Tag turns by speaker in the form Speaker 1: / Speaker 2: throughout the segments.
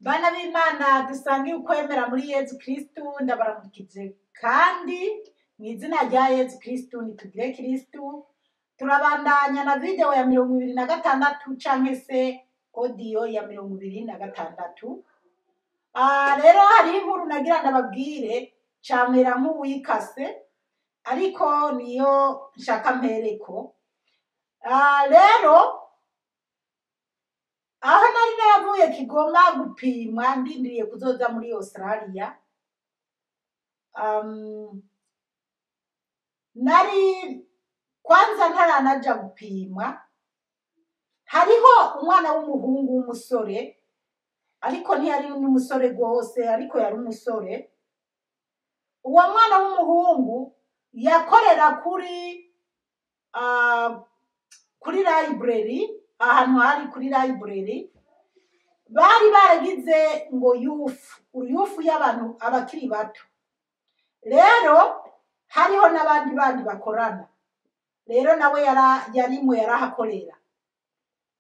Speaker 1: Bana b'Imana dusangiye ukwemera muri Yezu Kristu, ndabaramukije kandi mu izina rya Yezu Kristu nitugire Kristu. Turabandanya na video ya 26 canke se audio ya 26. Rero hari inkuru nagira ndababwire camera nk'uwikase, ariko niyo nshaka mpereko. Rero aho nari naravuye Kigoma gupimwa ndindiriye kuzoza muri Australia, nari kwanza ntaranaja gupimwa, hariho umwana w'umuhungu w'umusore, ariko ntiyari n'umusore rwose, ariko yari umusore. Uwo mwana w'umuhungu yakorera kuri library, ahantu hari kuri library bari baragize ngo yufu, yufu y'abantu abakiri bato. Rero hariho n'abandi bandi bakorana, rero nawe yarimwe yarahakorera.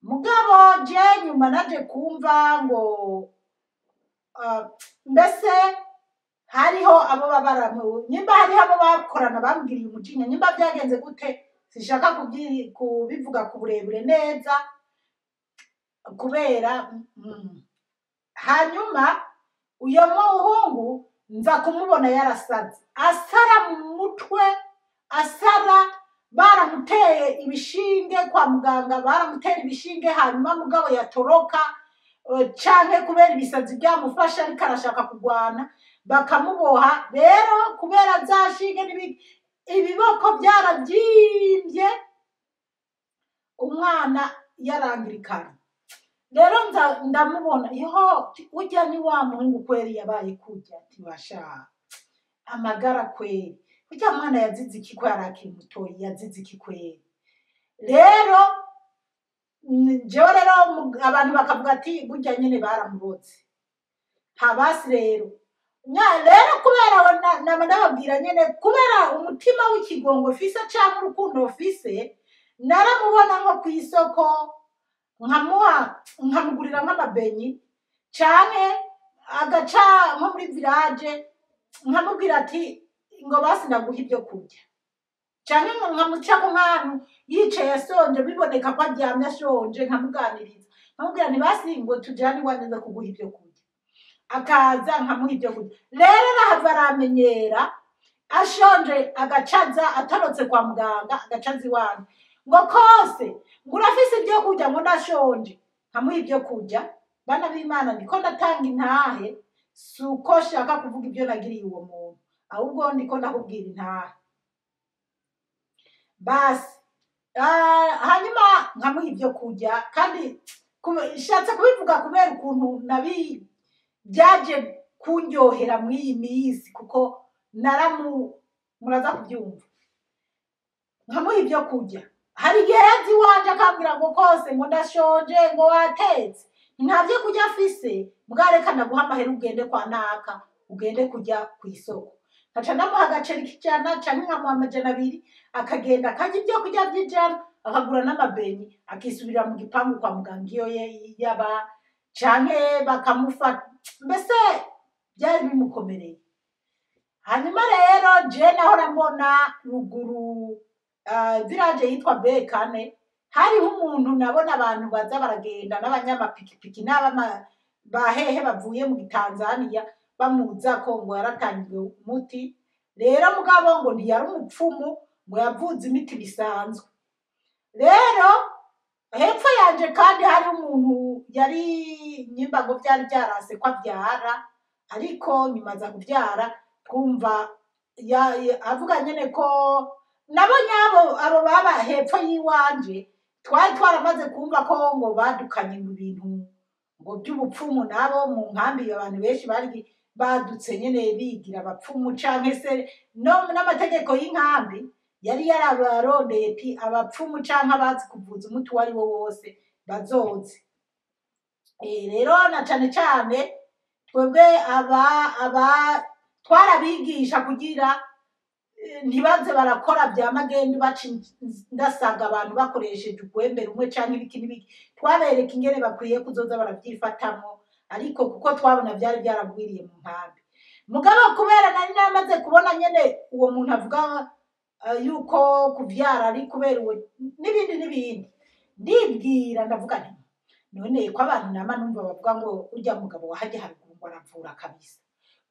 Speaker 1: Mugabo je nyuma naje kumva ngo mbese hariho abo babaramu, nyimba hariho abo bakorana bambwiriye umujinya, nyimba byagenze gute sinshaka kubivuga ku burebure neza kubera Hanyuma uyo muhungu nza kumubona yarasaze, asara mu mutwe, asara baramuteye ibishinge kwa muganga, baramutera ibishinge, hanyuma mugabo yatoroka canke kubera ibisazi byamufasha ariko arashaka kugwana bakamuboha. Rero kubera za shinge ibiboko byarabyimbye, umwana yarangirikana. Rero ndamubona yoho, ujya ni wa muhungu kweri yabaye kurya, tibasha amagara kweri, ujya mwana yazize iki ko yari akiri mutoyi, yazize iki kweri. Rero jewe rero abantu bakavuga ati burya nyene baramurotse habasi. Rero rero kubera nama ndababwira nyene, kubera umutima w'ikigongo fise canke urukundo fise, naramubona nko kw'isoko nkamuha, nkamugurira nk'amabenyi canke agaca nko muri village, nkamubwira ati ngo basi ndaguha ibyo kurya, canke nkamucako nk'ahantu yicaye asonje, biboneka ko aryamye ashonje, nkamuganiriza nkamubwira nti basi ngo tujane iwanjye nza kuguha ibyo kurya, akaza nkamuha ibyo kurya. Rero arahava aramenyera, ashonje agacaza atarotse kwa muganga, agacaza iwanjye ngo kose ngo urafise ibyo kurya, ngo ndashonje, nkamuha ibyo kurya. Bana b'Imana, ndiko ndatanga intahe, si uko nshaka kuvuga ibyo nagiriye uwo muntu, ahubwo ndiko ndakubwira intahe basi. Hanyuma nkamuha ibyo kurya, kandi nshatse kubivuga kubera ukuntu nabi byaje kunyohera muri iyi minsi, kuko muraza kubyumva. Nkamuha ibyo kurya. Hari igihe yaza iwanje akambwira ngo kose ngo ndashonje, ngo watetse, nta byo kurya afise, mbwa ndaguha amahera ugende kwa naka, ugende kurya kw'isoko. Nkaca ndamuha agaceri k'ijana canke nkamuha 200, akagenda akarya ibyo kurya vy'ijana, akagura n'amabenyi, akisubirira mu gipangu kwa muganga iyo yaba, canke bakamufata, mbese byari bimukomereye. Hanyuma rero je nahora mbona ruguru village yitwa Bekane, hariho umuntu nabona abantu baza baragenda n'abanyamapikipiki n'abama bahehe bavuye mu Tanzania bamuzako ngo yaratangiye umuti. Rero mugabo ngo ntiyari umupfumu, ngo yavuze imiti bisanzwe. Rero hepfo yanje kandi hari umuntu yari nyimba ngo byari byarase ko abyara, ariko nyuma aza kubyara, twumva avuga nyene ko nabo nyabo abo baba hepfo y'iwanje twari twaramaze kumva ko ngo badukanye ngo ibintu ngo by'ubupfumu, nabo mu nkambi abantu benshi bari badutse nyene bigira abapfumu, canke se no n'amategeko y'inkambi yari yarabarondeye ati abapfumu canke abazi kuvuza umuti uwo ari wo wose bazoze. Rero na cane cane twebwe aba twarabigisha kugira ntibaze barakora bya magendu baca ndasaga abantu bakoresheje urwembe rumwe canke ibiki n'ibiki, twabereka ingene bakwiye kuzoza barabyifatamwo. Ariko kuko twabona byari byaragwiriye mu nkambi. Mugabo kubera nari namaze kubona nyene uwo muntu avuga yuko kuvyara ari kubera uwo n'ibindi n'ibindi, ndibwira ndavuga nti none ko abantu nama numva bavuga ngo urya mugabo wahajya haruguru ngo aravura kabisa,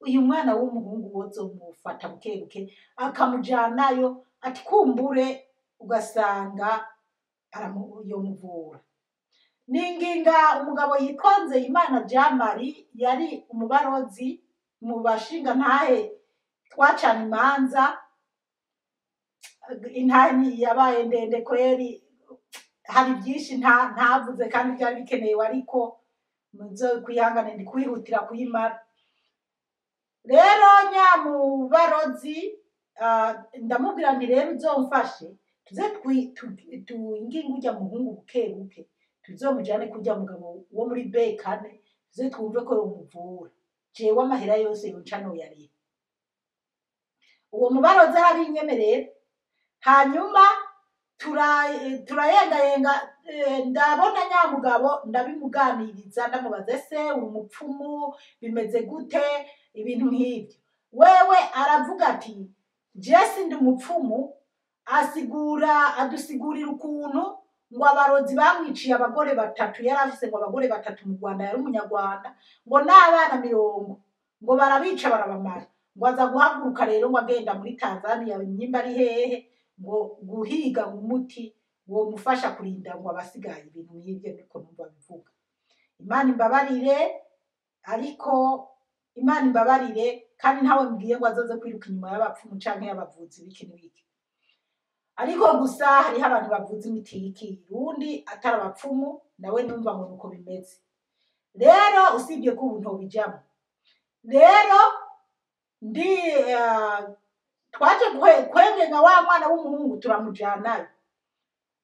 Speaker 1: uyu mwana w'umuhungu wozomufata buke buke akamujanayo, ati kumbure ugasanga yomuvura. Ninginga umugabo yitwa Nzeyimana Jean Marie, yari umubarozi mu bashinga ntahe twacana imanza, intahe yabaye ndende kweri, hari byinshi ntavuze kandi byari bikenewe, ariko muzo kwihangana ndi kwihutira kuyimara. Rero nyamubarozi ndamubwira nti rero uzomfashe tuze tuinginge urya muhungu buke buke, tuzomujane kurya mugabo wo muri B4, tuze twumve ko yomuvura, jewe amahera yose yonca noyariha. Uwo mubarozi arabinyemerera. Hanyuma turayengayenga, ndabona nyamugabo ndabimuganiriza, ndamubaza ese uri umupfumu bimeze gute, ibintu nk'ibyo. Wewe aravuga ati je ndi umupfumu, asigura adusigurira ukuntu ngo abarozi bamwiciye abagore batatu, yari afise ngo abagore batatu mu Rwanda, yari umunyarwanda, ngo n'abana 40 ngo barabica barabamara, ngo aza guhaguruka rero ngo agenda muri Tanzania nyimba ari hehe ngo guhiga umuti wo mufasha kurinda ngo abasigaye, ibintu nk'ibyo niko numva bivuga. Imana imbabarire, ariko Imana imbabarire kandi ntawe mbwiye ngo azoze kwiruka inyuma y'abapfumu canke y'abavuzi biki n'ibiki. Ariko gusa hariho abantu bavuza imiti y'ikirundi atari abapfumu, nawe numva ngo nuko bimeze. Rero usibye ko ubu ntobijamo, rero ndi twaje kwengenga wa mwana w'umuhungu turamujanayo.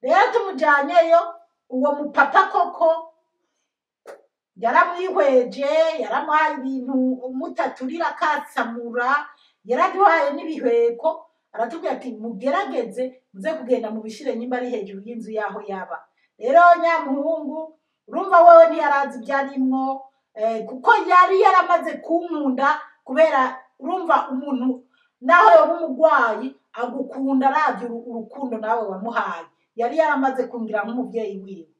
Speaker 1: Rero tumujanyeyo, uwo mupapa koko yaramwihweje, yaramuhaye ibintu umutaturira akatsamura, yaraduhaye n'ibihweko, aratubwira ati mugerageze muze kugenda mubishire nyimba ari hejuru y'inzu yaho yaba. Rero nyamuhungu urumva wewe ntiyarazi ibyarimwo, kuko yari yaramaze kunkunda, kubera urumva umuntu naho yoba umugwayi agukunda aravye urukundo nawe wamuhaye, yari yaramaze kungira nk'umuvyeyi wiwe.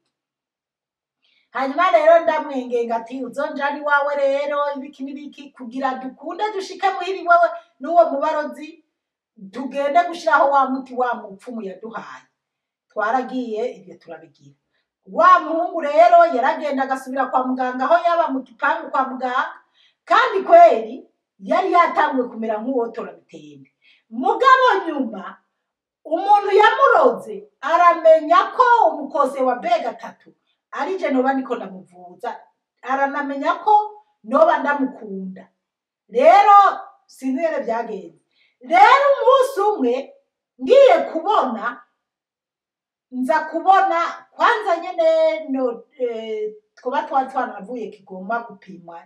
Speaker 1: Hanyuma rero ndamwengenga ati uzonjana iwawe rero ibiki n'ibiki kugira dukunde dushike muhiri wewe n'uwo mubarozi, tugende gushiraho wa muti wa mupfumu yaduhaye. Twaragiye ibyo turabigira. Wa muhungu rero yaragenda agasubira kwa muganga aho yaba mu gipangu kwa muganga, kandi kweri yari yatanguye kumera nk'uwotora bitende. Mugabo nyuma umuntu yamuroze aramenya ko umukose wa B3 ari je noba niko ndamuvuza, aranamenya ko noba ndamukunda. Rero sinzi byagenze. Rero umunsi umwe ngiye kubona, nza kubona kwanza nyene no twoba twari twanavuye Kigoma gupimwa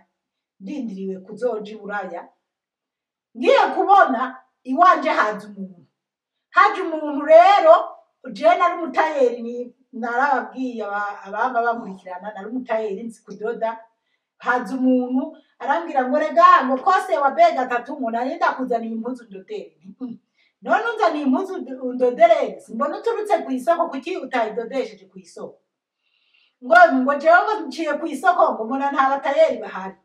Speaker 1: ndindiriwe kuzoja Iburaya, ngiye kubona iwanje haza umuntu. Haje umuntu rero, je nari umutayeri, narababwiye abama bamurikirana, nari umutayeri nzi kudoda. Haza umuntu arambwira ngo rega ngo kose wa B3 ngo nari ndakuzaniye impuzu ndodere. None unzaniye impuzu ndodere, simbona uturutse ku isoko, kuki utayidodesheje ku isoko? Ngo jewe ngo nciye ku isoko ngo mbona nta batayeri bahari.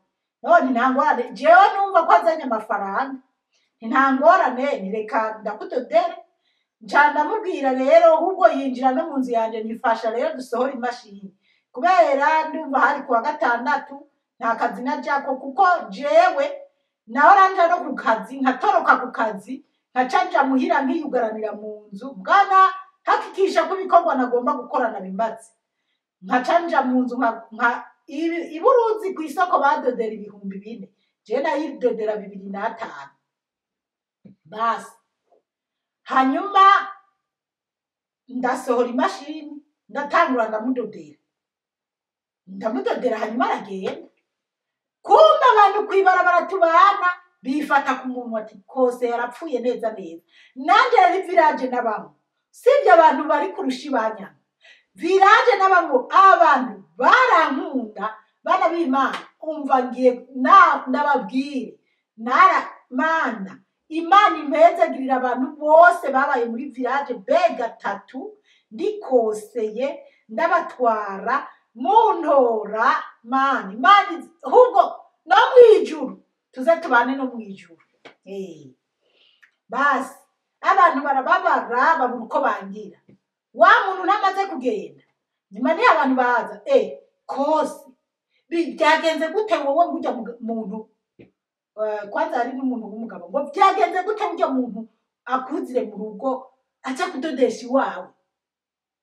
Speaker 1: None nta ngorane, jewe numva ko azanye amafaranga, nta ngorane, nireka ndakudodere. Nca ndamubwira rero, ahubwo yinjira no mu nzu yanje nifasha rero dusohora imashini, kubera ndumva hari kuwa gatandatu nta kazi najako, kuko jewe nahora nja no ku kazi nkatoroka ku kazi nkaca nja muhira nkiyugaranira mu nzu, bwana hakikisha ko ibikorwa nagomba gukorana bimaze, nkaca nja mu nzu nka iburuzi ku isoko badodera 4000, je nayidodera 2005 basi. Hanyuma ndasohora imashini ndatangura ndamudodera, hanyuma aragenda. Kumbe abantu kwibarabara tubana bifata ku munwa ati kose yarapfuye neza neza. Nanje rero village n'abamwe, sibyo abantu bari kurusha ibanyana, village n'abamwe, abantu barankunda Bana b'Imana, umva ngiye ndababwire, nara mana Imana impezagirira abantu bose babaye muri village B3, ndikoseye ndabatwara muntora. Mana Imana ahubwo no mwijuru tuze tubane no mwijuru. Basi abantu barababara babura uko bangira. Wa muntu namaze kugenda nyuma ni abantu baza kose byagenze gute wowe ngujya muntu kwanza hari n'umuntu w'umugabo ngo byagenze gute ujya muntu akuzire mu rugo aca kudodesha iwawe,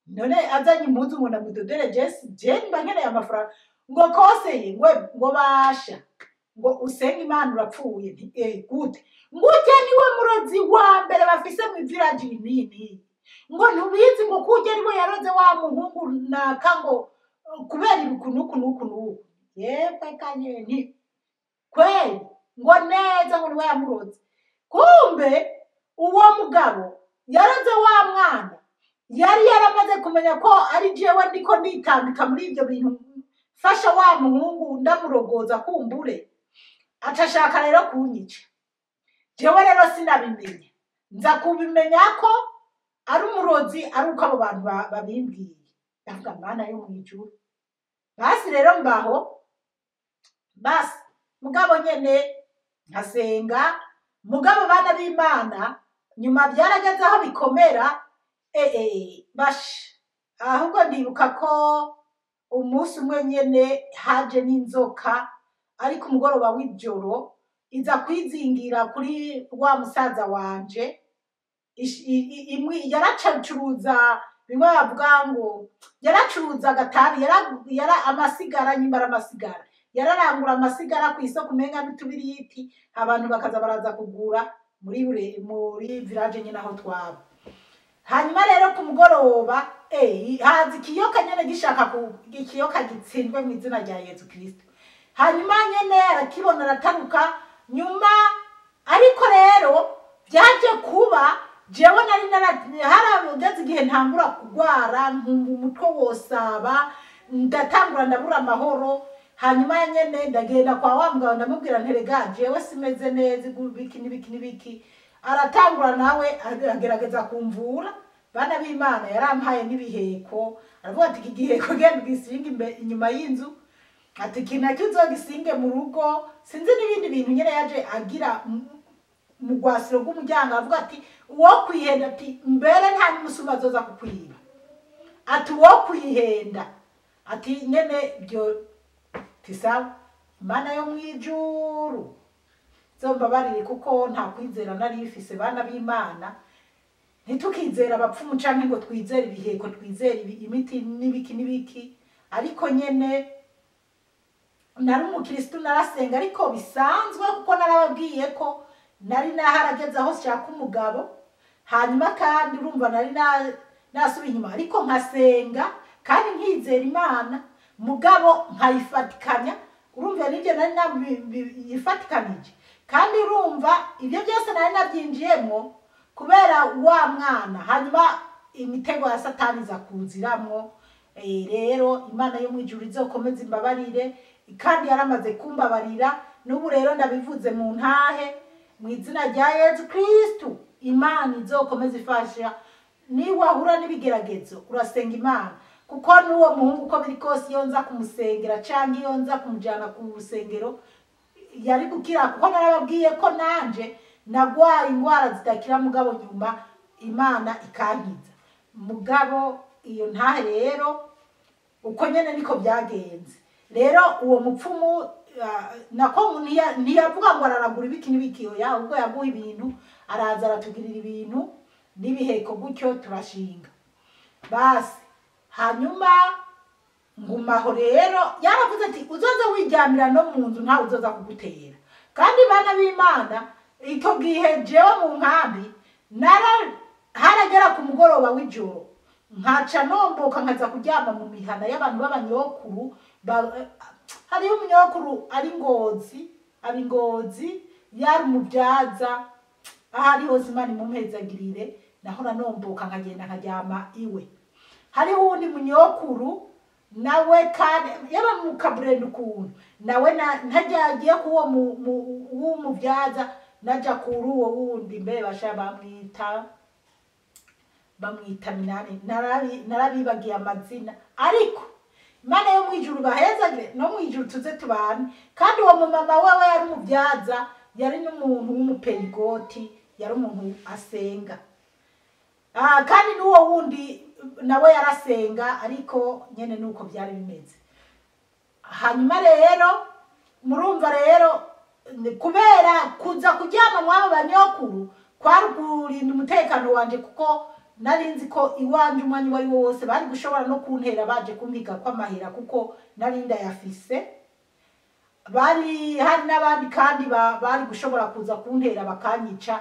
Speaker 1: none azanye impuzu ngo ndamudodere Jesse je mba nkeneye amafaranga, ngo kose ngo basha ngo usenge Imana urapfuye. Nti gute ngujya niwe murozi wa mbere bafise mu village nini, ngo ntubizi ngo kujya niwe yaroze wa muhungu naka ngo kubera ibiku nuku nuku nuku. Yepwe kanye nti kweli ngo neza ngo niwe yamuroze. Kumbe uwo mugabo yaroze wa mwana yari yaramaze kumenya ko ari jewe ndiko nditambika muri ibyo bintu, fasha wa muhungu ndamurogoza kumbure, atashaka rero kunyica. Jewe rero sinabimenya, nza kubimenya ko ari umurozi ari uko abo bantu babimbwiye. Ndavuga Mana yo mwijuru. Basi rero mbaho, basi mugabo nyene nkasenga, mugabo bana b'Imana nyuma byarageze aho bikomera. Bash ahubwo ndibuka ko umunsi umwe nyene haje n'inzoka ariko umugoroba w'ijoro iza kwizingira kuri wa musaza wanje. Imwe yaracuruza bimwe bavuga ngo yaracuruza agatabi, yara amasigara nyimbara amasigara, yararangura amasigara ku isoko umenga n'utubiriti, abantu bakaza baraza kugura muri village nyine aho twaba. Hanyuma rero ku mugoroba haza ikiyoka nyene gishaka ikiyoka gitsindwe mu izina rya Yezu Kristo. Hanyuma nyene arakibona arataruka nyuma. Ariko rero byaje kuba jewe nari harageze igihe ntangura kugwara, nkumva umutwe wosaba, ndatangura ndabura amahoro. Hanyuma nyene ndagenda kwa wa mugabo ndamubwira nterega jewe simeze neza ibiki n'ibiki n'ibiki. Aratangura nawe agerageza kumvura. Bana b'Imana yarampaye n'ibiheko, aravuga ati iki giheko genda ugisinge inyuma y'inzu, ati iki nacyo uzogisinge mu rugo, sinzi n'ibindi bintu nyene yaje agira mu rwasiro rw'umuryango. Avuga ati uwo kwihenda, ati mbere nta n'umusuma azoza kukwiba, ati uwo kwihenda, ati nyene byo tisawa. Imana yo mwijuru zombabarire kuko nta kwizera nari ifise. Bana b'Imana, ntitukizera abapfumu canke ngo twizere ibiheko, twizere imiti n'ibiki n'ibiki. Ariko nyene nari umukristo narasenga ariko bisanzwe, kuko narababwiye ko nari naharageze aho nshaka umugabo. Hanyuma kandi urumva nari nasubiye inyuma, ariko nkasenga kandi nkizera Imana, mugabo nkayifatikanya. Urumva nibyo nari nabifatikanije, kandi urumva ibyo byose nari nabyinjiyemo kubera wa mwana. Hanyuma imitego ya Satani iza kuziramwo. Rero Imana yo mwijuru izokomeza imbabarire, kandi yaramaze kumbabarira. N'ubu rero ndabivuze mu ntahe mu izina rya Yezu Kristo, Imana izokomeza ifasha. Niwahura n'ibigeragezo urasenga Imana, kuko n'uwo muhungu uko biri kose iyo nza kumusengera canke iyo nza kumujana ku rusengero yari gukira, kuko narababwiye ko nanje nagwaye ingwara zidakira, mugabo nyuma Imana ikankiza. Mugabo iyo ntahe rero uko nyene niko byagenze. Rero uwo mupfumu nako ntiyavuga ngo araragura ibiki n'ibiki, oya, ahubwo yaguha ibintu, araza aratugirira ibintu n'ibiheko gutyo turashinga. Basi hanyuma ngumaho rero yaravuze ati uzoza wiryamira no mu nzu ntawe uzoza kugutera. Kandi bana b'Imana icyo gihe jewe mu nkambi haragera ku mugoroba w'ijoro nkaca nomboka nkaza kuryama mu mihana y'abantu b'abanyokuru. Hariyo umunyokuru ari Ngozi, ari Ngozi yari umubyaza, ahari hose Imana imumpezagirire, nahora nomboka nkagenda nkaryama iwe. Hariho uwundi munyokuru Nawe kandi yaba mu kaburenda ukuntu nawe ntajya agiye kuwo w'umubyaza, najya kuri uwo wundi, mbe basha bamwita Minani, narabibagiye amazina. Ariko Imana yo mwijuru bahezagire, no mwijuru tuze tubane. Kandi uwo mumama wewe yari umubyaza, yari n'umuntu w'umupenigoti, yari umuntu asenga. Kandi n'uwo wundi nawe yarasenga, ariko nyene nuko byari bimeze. Hanyuma rero murumva rero, kubera kuza kuryama mwabo banyokuru kwari kurinda umutekano wanje, kuko nari nzi ko iwanje umwanya uwo ari wo wose bari gushobora no kuntera baje kumpiga kw'amahera, kuko nari ndayafise. Bari hari n'abandi kandi bari gushobora kuza kuntera bakanyica,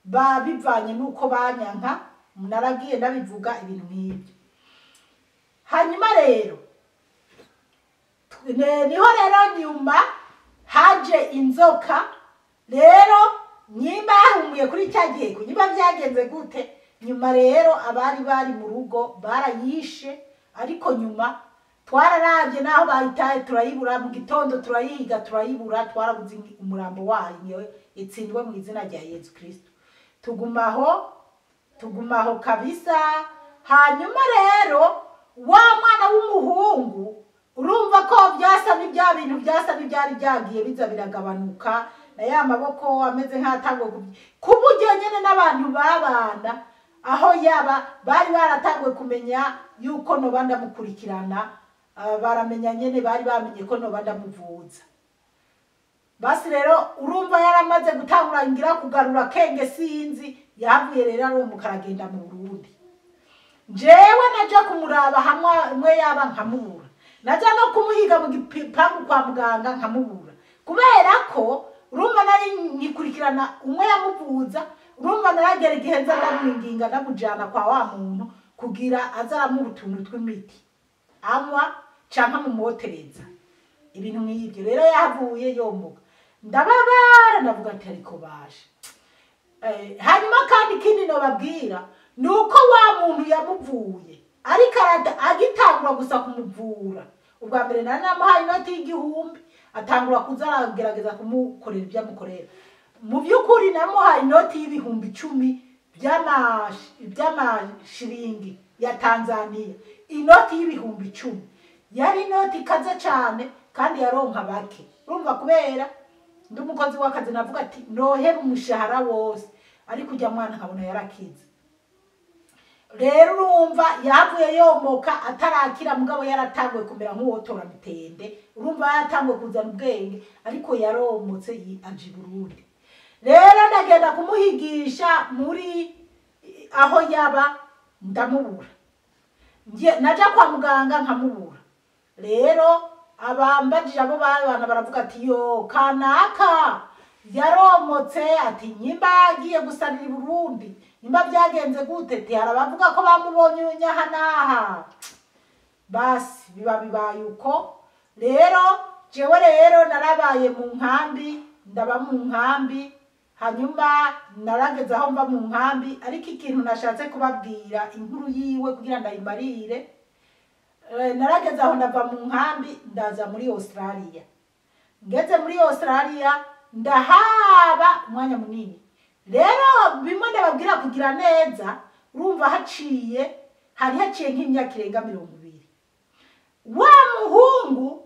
Speaker 1: bivanye n'uko banyanka. Naragiye ndabivuga ibintu nk'ibyo. Hanyuma rero niho rero nyuma haje inzoka. Rero nyimba yahumuye kuri cya gihe, nyimba byagenze gute, nyuma rero abari bari mu rugo barayishe. Ariko nyuma twararavye naho bayitaye turayibura, mu gitondo turayiga turayibura, twarabuze umurambo wayo, itsindwe mu izina rya Yesu Kristo. Tugumaho kabisa. Hanyuma rero wa mwana w'umuhungu, urumva ko byasa n'ibya bintu byasa n'ibyari byagiye biza biragabanuka, na ya maboko ameze nk'atangwe ku buryo nyene n'abantu babana aho yaba bari baratangwe kumenya yuko noba ndamukurikirana, baramenya nyene, bari bamenye ko noba ndamuvuza. Basi rero urumva yaramaze gutangura ngira kugarura kenge, sinzi yavuye rero arumuka aragenda mu Burundi. Jewe naja kumuraba hamwe mwe yaba nkamubura, naja no kumuhiga mu gipangu kwa muganga nkamubura, kubera ko urumva nari nkikurikirana umwe yamuvuza. Urumva naragera igihe nza ndamwinginga ndamujana kwa wa muntu kugira azaramuha utuntu tw'imiti anywa canke amumotereza ibintu nk'ibyo. Rero yavuye yomuka, ndababara, ndavuga ati ariko baje. Hanyuma kandi ikindi nobabwira ni uko wa muntu yamuvuye ariko agitangura gusa kumuvura, ubwa mbere nari namuhaye inoti y'igihumbi, atangura kuza aragerageza kumukorera ibyo amukorera. Mu by'ukuri namuhaye inoti y'ibihumbi 10 by'amashiringi ya Tanzania, inoti y'ibihumbi 10 yari inoti ikaze cane kandi yaronka bake. Urumva kubera ndi umukozi w'akazi, navuga ati nohera umushahara wose, ariko ujya mwana nkabona yarakize. Rero urumva yavuye yomoka atarakira, mugabo yaratanguye kumera nk'uwotora mitende. Urumva yaratanguye kuzana ubwenge, ariko yaromotse aja i Burundi. Rero ndagenda kumuhigisha muri aho yaba ndamubura, naja kwa muganga nkamubura. Rero abambajije abo bana baravuga ati yo kanaka yaromotse, ati nyimba yagiye gusarira i Burundi, nyimba byagenze gute, ati hari abavuga ko bamubonye nyaha n'aha. Basi biba bibaye uko. Rero jewe rero narabaye mu nkambi, ndaba mu nkambi, hanyuma narageze aho mva mu nkambi. Ariko ikintu nashatse kubabwira inkuru yiwe kugira ndayimarire, narageze aho ndava mu nkambi ndaza muri Australia. Ngeze muri Australia ndahaba umwanya munini. Rero bimwe ndababwira kugira neza, urumva hari haciye nk'imyaka irenga 20. Wa muhungu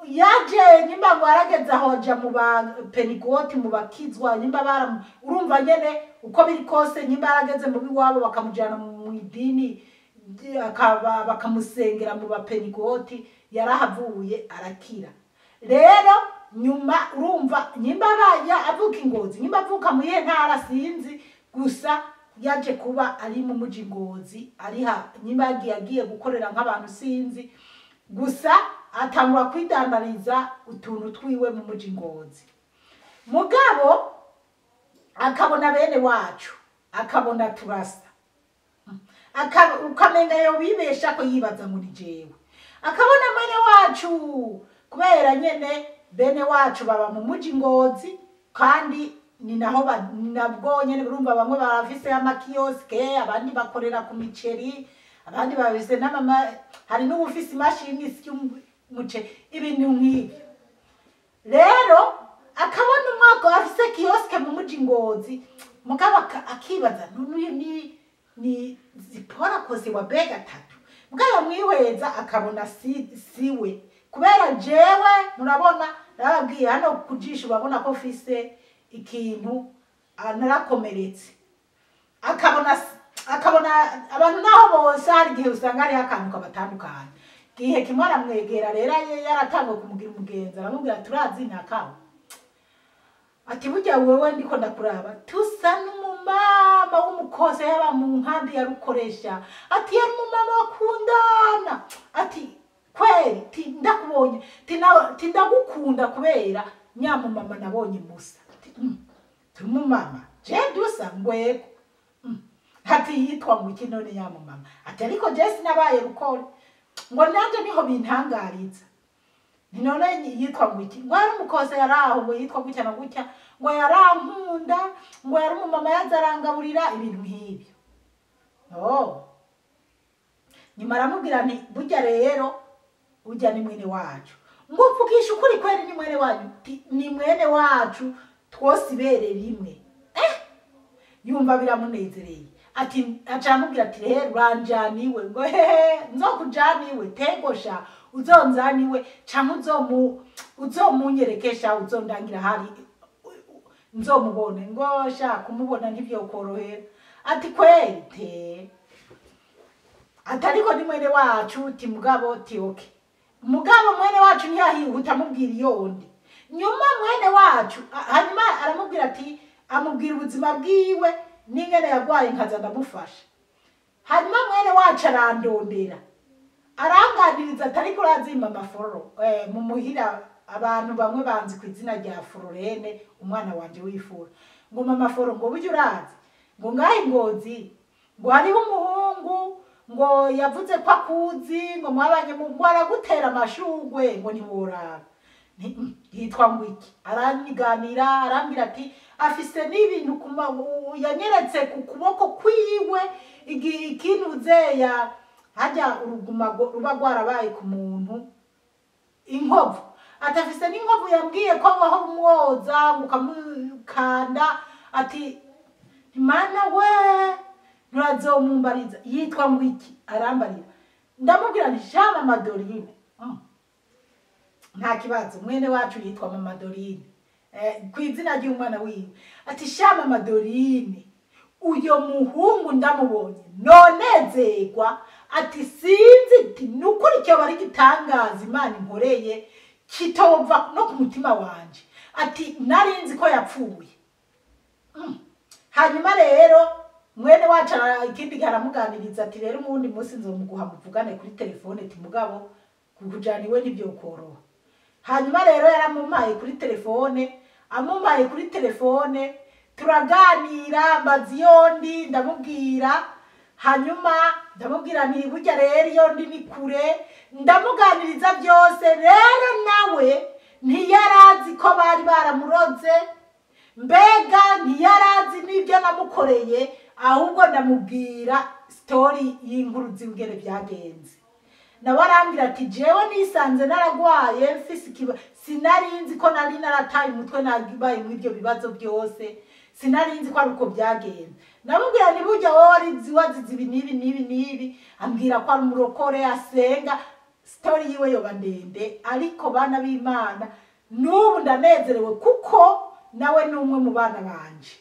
Speaker 1: yaje nyimba ngo arageze aho aja mu ba penigoti, mu bakizwa, nyimba bara urumva nyene uko biri kose, nyimba arageze mu biwabo bakamujana mu idini, akaba bakamusengera mu ba penigoti, yarahavuye arakira. Rero nyuma urumva nyimba baya avuka Ingozi, nyimba avuka mu iyihe ntara sinzi, gusa yaje kuba ari mu muji Ngozi, ariha nyimba yagiye gukorera nk'abantu sinzi, gusa atangura kwidandariza utuntu twiwe mu muji Ngozi. Mugabo akabona bene wacu, akabona turasa, ukamenga yo bibesha ko yibaza ngo ni jewe. Akabona mwene wacu, kubera nyene bene wacu baba mu muji Ngozi, kandi ni naho ni nabwo nyene urumva bamwe barafise amakioske, abandi bakorera ku miceri, Abandi babise n'amama, hari n'uwufise imashini isya umuceri, ibintu nk'ibyo. Rero akabona umwaka afise kiosque mu muji Ngozi, mugabo akibaza none uyu ni Zipora koze wa B3, mugabo mwihweza akabona siwe. Kubera jewe murabona narababwiye hano kujisho, urabona ko mfise ikintu, narakomeretse. Akabona abantu naho bose hari igihe usanga hariho akantu kabatandukanya. Igihe kimwe aramwegera rero, yaratanguye kumugira umugenzi, aramubwira turazi nakawe, ati burya wewe ndiko ndakuraba tusa n'umumama w'umukose yaba mu nkambi yarukoresha, ati yari umumama wakundana, ati kweri ti ndakubonye ti ndagukunda kubera nyamumama nabonye musa. Ati tumumama je dusa ngwego. Ati yitwa ngo iki none nyamumama? Ati ariko je sinabaye rukore, ngo nanje niho bintangariza. Ni none yitwa ngo iki? Ngo yari umukose yari aho, ngo yitwa gutya na gutya, ngo yarankunda, ngo yari umumama yaza arangaburira, ibintu nk'ibyo. Oh, nyuma aramubwira nti burya rero burya ni mwene wacu. Ngo mvugisha ukuri kweri ni mwene wanyu? Ni mwene wacu, twose ibere rimwe. Yumva biramunezereye, ati aca aramubwira ati rero uranjaniwe. Ngo hehe, nzokujaniwe tegosha, uzonzaniwe canke uzomunyerekesha, uzondangira hari nzomubone. Ngo sha kumubona ntivyokorohera. Ati kweri te, ati ariko ni mwene wacu. Ti mugabo ti okay, mugabo mwene wacu ntiyahihuta amubwira iyondi. Nyuma mwene wacu hanyuma aramubwira ati, amubwira ubuzima bwiwe n'ingene yagwaye nkaza ndamufasha. Hanyuma mwene wacu arandondera, aranganiriza atari kurazima amaforo mu muhira. Abantu bamwe banzi ku izina rya Florene, umwana wanje wifura. Ngo mama Foro, ngo burya urazi ngo ngahe Ngozi ngo hariho umuhungu ngo yavuze ko akuzi, ngo mwabanye ngo aragutera amashugwe, ngo ntiworaba. Yitwa ngo iki? Aranyiganira, arambwira ati afise n'ibintu yanyeretse ku kuboko kwiwe, ikintu zeya hajya uruguma ruba rwarabaye ku muntu, inkovu. Atafise n'inkovu, yambwiye ko aho umwoza ukamukanda. Ati mana we, nturazomumbariza yitwa ngo iki? Arambarira, ndamubwira nti sha mama Dorine, nta kibazo. Mwene wacu yitwa mama Dorine ku izina ry'umwana wiwe. Ati sha mama Dorine, uyo muhungu ndamubonye nonezerwa. Ati sinzi, ati nukuri cyoba ari igitangaza Imana inkoreye kitova no ku mutima wanje. Ati narinzi ko yapfuye. Hanyuma rero mwene wacu ikindi gihe aramuganiriza ati rero umuwundi munsi nzomuguha muvugane kuri telefone, ati mugabo kukujana iwe ntibyokoroha. Hanyuma rero yaramumpaye kuri telefone, amumpaye kuri telefone turaganira, mbaza iyo ndi, ndamubwira. Hanyuma ndamubwira nti burya rero iyo ndi ni kure, ndamuganiriza byose. Rero nawe ntiyarazi ko bari baramuroze, mbega ntiyarazi n'ibyo namukoreye, ahubwo ndamubwira story y'inkuru z'ingene byagenze. Nawe arambwira ati jewe nisanze naragwaye mfise ikiba, sinarinzi ko nari narataye umutwe, nabaye muri ibyo bibazo byose, sinarinzi ko ari uko byagenze. Namubwira ni burya wowe warizi wazize ibi n'ibi n'ibi n'ibi. Ambwira ko ari umurokore asenga. Story yiwe yoba ndende, ariko bana b'Imana, n'ubu ndanezerewe kuko nawe ni umwe mu bana banje.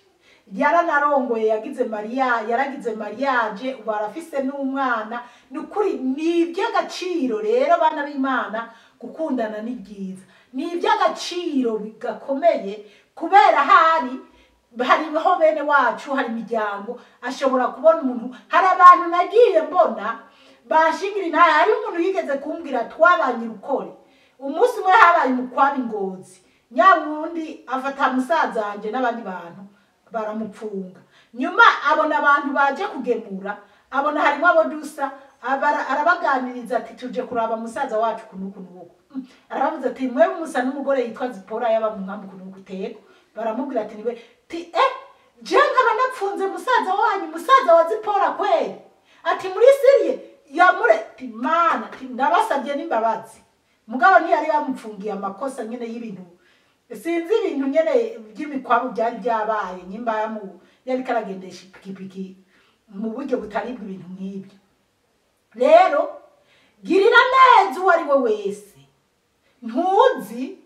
Speaker 1: Yaranarongoye, yagize mariya, yaragize mariage, ubu arafise n'umwana. Ni ukuri ni iby'agaciro. Rero bana b'Imana, gukundana ni byiza, ni iby'agaciro gakomeye, kubera hari hariho bene wacu, hari imiryango ashobora kubona umuntu. Hari abantu nagiye mbona bashingira intahe. Hari umuntu yigeze kumbwira twabanye urukore, umunsi umwe habaye umukwaba Ingozi, nyawundi afata musaza wanje n'abandi bantu baramupfunga. Nyuma abona abantu baje kugemura, abona harimo abo dusa, arabaganiriza ati tuje kuraba musaza wacu kunuku nuku. Arabavuza ati mwe musa n'umugore yitwa Zipora yaba mu nkambi kunuku tego? Baramubwira ati niwe. Ti je nkaba napfunze musaza wanyu, musaza wa Zipora kweli? Ati muri sérieux? Yamure Mana, ndabasabye n'imbabazi. Mugabo ntiyari yamupfungiye amakosa nyene y'ibintu, sinzi, ibintu nyene by'imikwabu byari byabaye, nyimba yari karagendesha ipikipiki mu buryo butaribwa, ibintu nk'ibyo. Rero girira neza uwo ari we wese, ntuzi.